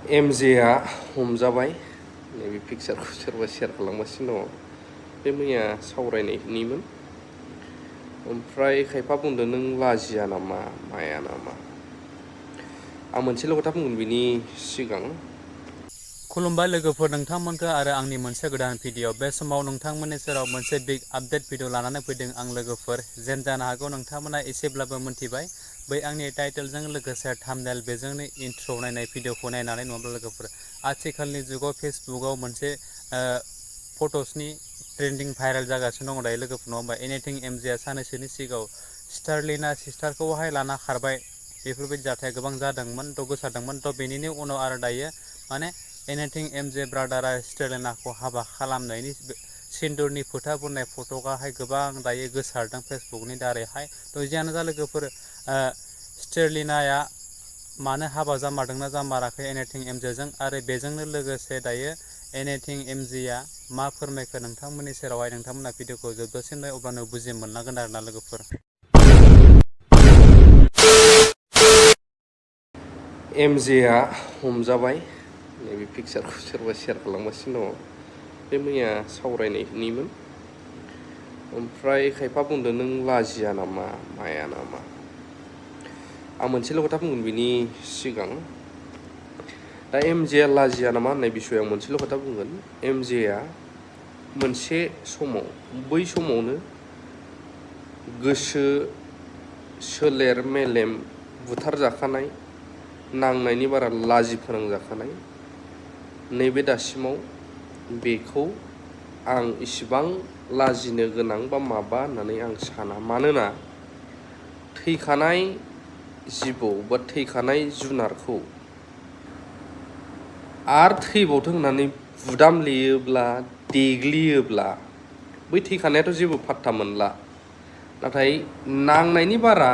MJआ हमजाबाय नैबे पिक्चारखौ सोरबा शेयार खालामगासिनो दङ बे मैया सावरायनायनिमोन ओमफ्राय खायफा बुंदों नों लाजिया नामा माया नामा आं मोनसेल' खोथा बुंगोन बिनि सिगां खुलुमबाय लोगोफोर नोंथांमोनखौ आरो आंनि मोनसे गोदान भिडिअ बे समाव नोंथांमोननि सेराव मोनसे बिग आपडेट भिडिअ लानानै फैदों आं लोगोफोर जेन जानो हागौ नोंथांमोना एसेब्लाबो मोनथिबाय बै आंनि टाइटेलजों लोगोसे थाम्बनेल बेजोंनो इन्ट्र नायनाय भिडिअखौ नायनानै नङाब्ला लोगोफोर आथिखालनि जुगाव फेसबुकाव मोनसे फट'सनि ट्रेन्डिं भाइरेल जागासिनो दङ दायो लोगोफोर नङा होमबा एनिथिं एमजेआ साननैसोनि सिगाङाव स्टारलिना सिस्टारखौहाय लाना खारबाय बेफोरबायदि जाथाया गोबां जादोंमोन थ' गोसारदोंमोन थ' बेनिनो उनाव आरो दायो माने एनिथिं एमजे ब्रादारा स्टारलिनाखौ हाबा खालामनायनि सिन्दुरनि फोथा बुंनाय फट'आहाय गोबां दायो गोसारदों फेसबुकनि दारैहाय थ' जियानो जा लोगोफोर स्टारलिनाया मानो हाबा जामारदोंना जामाराखै एनिथिं एमजेजों आरो बेजोंनो लोगोसे दायो एनिथिं एमजेआ मा फोरमायखो नोंथांमोननि सेरावहाय नोंथांमोना भिडिअखौ जोबजासिम नाय अब्लानो बुजि मोनलांगोन आरोना लोगोफोर MJआ हमजाबाय नैबे पिक्चारखौ सोरबा शेयार खालामगासिनो दङ बे मैया सावरायनायनिमोन ओमफ्राय खायफा बुंदों नों लाजिया नामा माया नामा आं मोनसेल' खोथा बुंगोन बिनि सिगां दा MJआ लाजिया नामा होननाय बिसयाव आं मोनसेल' खोथा बुंगोन MJआ मोनसे समाव बै समावनो गोसो सोलेर मेलेम बुथारजाखानाय नांनायनि बारा लाजि फोनांजाखानाय नैबे दासिमाव बेखौ आं इसिबां लाजिनो गोनां बा माबा होननानै आं साना मानोना थैखानाय जिबौ बा थैखानाय जुनारखौ आरो थैबावथों होननानै बुदामलेयोब्ला देग्लियोब्ला बै थैखानायाथ' जेबो फात्ता मोनला नाथाय नांनायनि बारा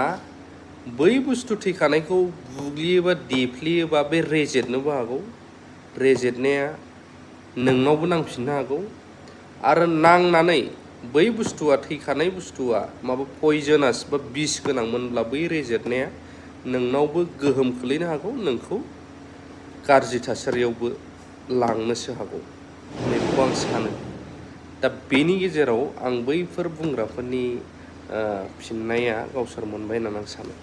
बै बुस्थु थैखानायखौ बुग्लियोबा देफ्लेयोबा बे रेजेदनोबो हागौ रेजेदनाया नोंनावबो नांफिननो हागौ आरो नांनानै बै बुस्थुआ थैखानाय बुस्थुआ माबा पयजनास बा बिस गोनांमोनब्ला बै रेजेदनाया नोंनावबो गोहोम खोलैनो हागौ नोंखौ गाज्रि थासारियावबो लांनोसो हागौ नैबेखौ आं सानो दा बेनि गेजेराव आं बैफोर बुंग्राफोरनि फिननाया गावसोर मोनबाय होननानै आं सानो